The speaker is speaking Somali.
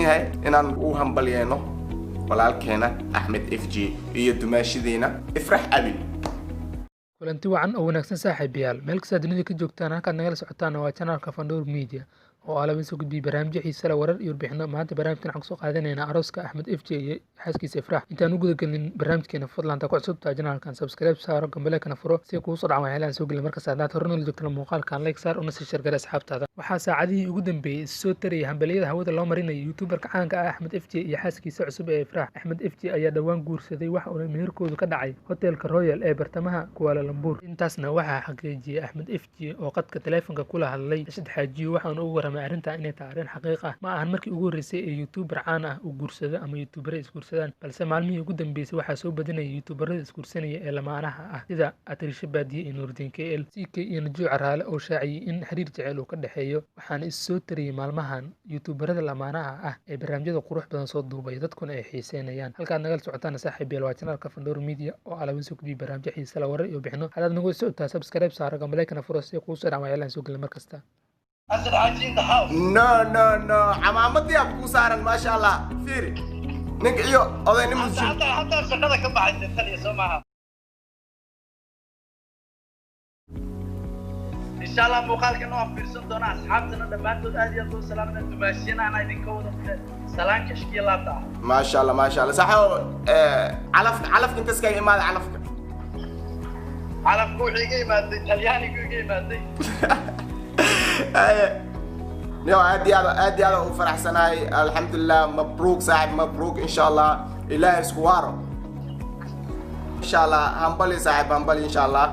Yahay inaan u hambalyeeno walaalkeena Axmed F J iyo dumaashadeena Ifrax Abil. Kulanti wacan oo wanaagsan, saaxiibayaal, meel kastaa dunida ka joogtaan. Halkaad nagala socotaan waa channelka Fandor Media oo alaba soo gudbiyay barnaamijyo xiise leh, warar iyo warbixino. Maanta barnaamijkan waxaan kusoo qaadanaynaa arooska Axmed F J iyo xaaskiisa Ifraax. Intaan u guda gelin barnaamijkeena, fadlan taa ku cusubtahay channelkan subscribe saaro, gambaleekana furo si kugu soo dhacan waxyaalahan soo gelin markasta. Haddaad hore noola joogtana, muuqaalkan like saar una sii share garee asxaabtaada. Waxaa saacadihii ugu dambeeyey is soo tarayay hambaliyada hawada loo marinayo youtuberka caanka ah Axmed F J iyo xaaskiisa cusub ee Ifraax. Axmed F J ayaa dhowaan guursaday, waxa uuna meherkoodu ka dhacay hotelka Royal ee bartamaha Kuala Lumpur. Intaasna waxaa xaqiijiyey Axmed F J oo qadka taleefanka kula hadlay Asad Xaajiyo, waxaana ugu warramay arrintan inay tahay arrin xaqiiq ah. Ma ahan markii ugu horreysay ee youtuber caan ah uu guursado ama youtubere isguursadaan, balse maalmihii ugu dambeysay waxaa soo badinayay youtuberada isguursanaya ee lamaanaha ah, sida Atrisha Baadiye iyo Nuuridiin K L C K iyo Najuu Caraale oo shaaciyey in xiriir jecel uu ka dhexeeyo. Waxaana is soo tariyey maalmahan youtuberada lamaanaha ah ee barnaamijyada qurux badan soo duubay, dadkuna ay xiiseynayaan. Halkaad nagala socotaan, saaxiibayaal, waa channelka Fandor Media oo alabin soo gudbiya barnaamijyo xiise leh, warar iyo warbixino. Haddaad nagu socotaa, subscribe saaro, gambaleekana furo si kugu soo dhacan waxyaalahan soo gelin mar kasta. Asad Xaaji in the house. No, no, no, camaamadii ab kuu saaran, maasha Allah. Fiiri ninka iyo odaynimo. Hadda shaqada ka baxay taliya, soo maaha? Insha Allah muuqaalkan waan fiirsan doonaa, asxaabtana dhammaantood aad iyo aad loo salaamana, dumaashiyana anaa idinka wada salaan kashkiya laabta ah. Maasha Allah, maasha Allah. Saxo calafka, calafka inta iskaga imaada calafka. Calafku wuxuu iga imaaday Talyaanigu iga imaaday. Yo, aad iyo aad, aad iyo aad u faraxsanahay, alxamdulilah. Mabruuk saaxib, mabruuk. Insha Allah Ilaahay isku waaro, insha Allah. Hambali saaxib, hambali, insha Allah.